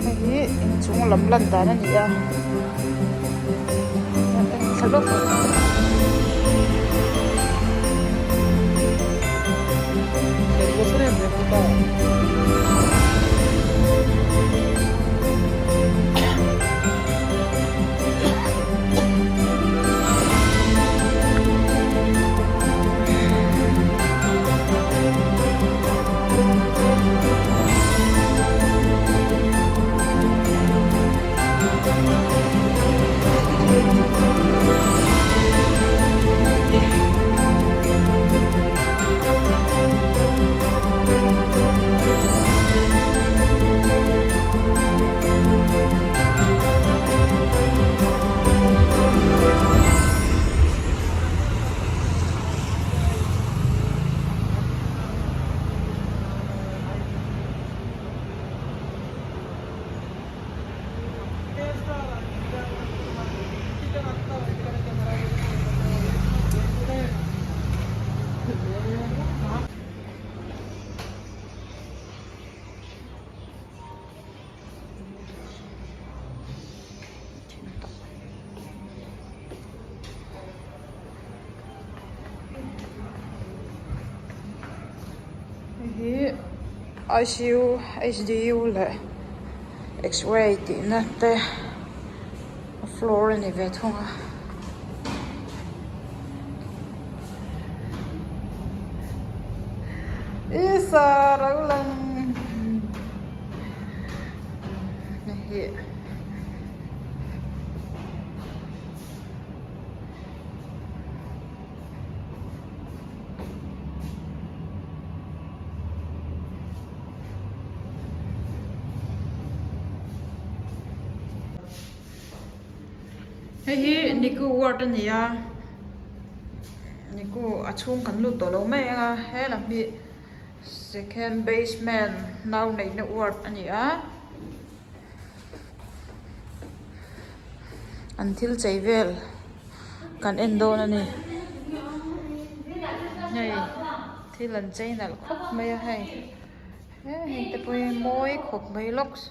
Hei hi inchung lam lan dan a ni a thla lawk a. Hei hi I_C_U H_D_U leh x-ray tih na te floor a ni ve thung a. Hei hi niku ward a ni a niku a chhung kan lut tawh lo mai ang a he lam hi. Second basement nau neihna ward a ni a. An thil chei vel kan en dawn a ni. Hei thil an chei nalh khawp mai a hei. He heng te pawh hi mawi khawp mai lawks.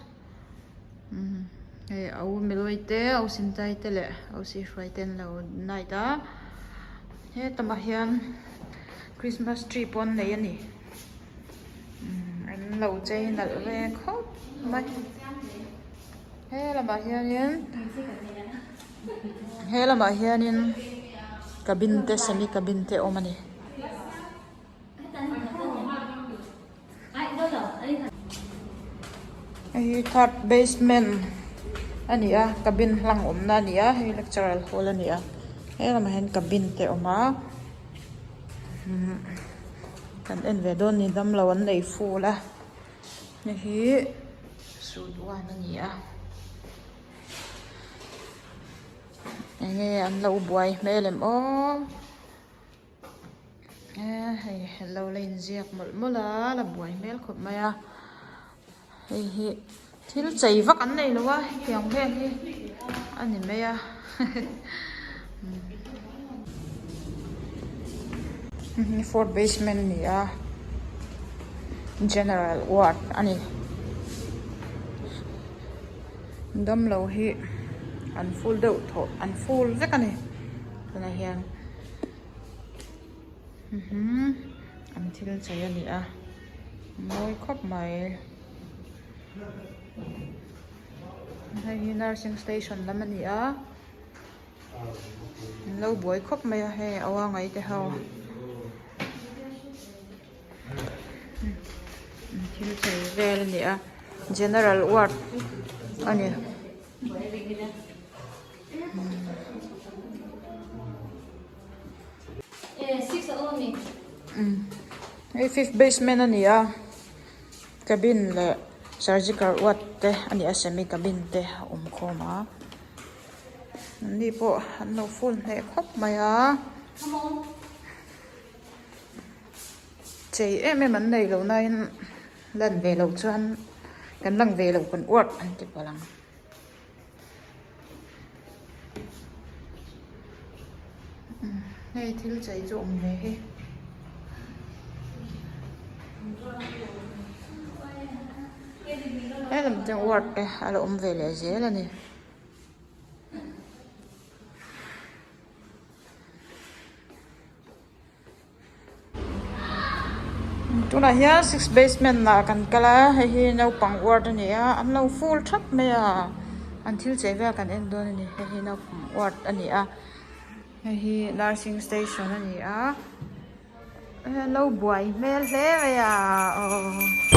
Umm hei a u Meloi te a u Sintai te leh a u Sihruai te an lo night a. Hetamah hian Christmas tree pawh an nei a ni. Umm an lo chei nalh ve khawp mai. He lamah hianin he lamah hianin cabin te semi cabin te a awm a ni. Hei hi third basement a ni a cabin hlang awmna a ni a hei lecturer hall a ni a he lamah hian cabin te a awm a kan en ve dawn a ni damlo an nei ful a hei hi suit one a ni a enge an lo buai hmel em aw. Eee hei lo la inziak mawlh mawlh a la buai hmel khawp mai a hei hi thil chei vak an nei lo a hetiang vel hi a ni mai a hehe fourth basement a ni a general ward a ni damlo hi an full deuh tawh an full vek a ni tunah hian. An thil chei a ni a mawi khawp mai hei hi nursing station lam a ni a an lo buai khawp mai a hei a uangai te ho an thil chei vel a ni a general ward a ni. Hei fifth basement a ni a cabin leh surgical ward te a ni a semi cabin te a awm khawm a an ni pawh an lo full hneh khawp mai a chei em em an nei lo na in lan ve loh chuan kan lang ve loh kan ward an ti palh ang. Hei thil chei chu awm ve hi. Helam te ward te a la awm ve leh zel a ni. Tunah hian six basement ah kan kal a hei hi naupang ward a ni a an lo full thap mai a an thil chei vel kan en dawn a ni hei hi naupang ward a ni a hei hi nursing station a ni a an lo buai hmel hle mai a aww.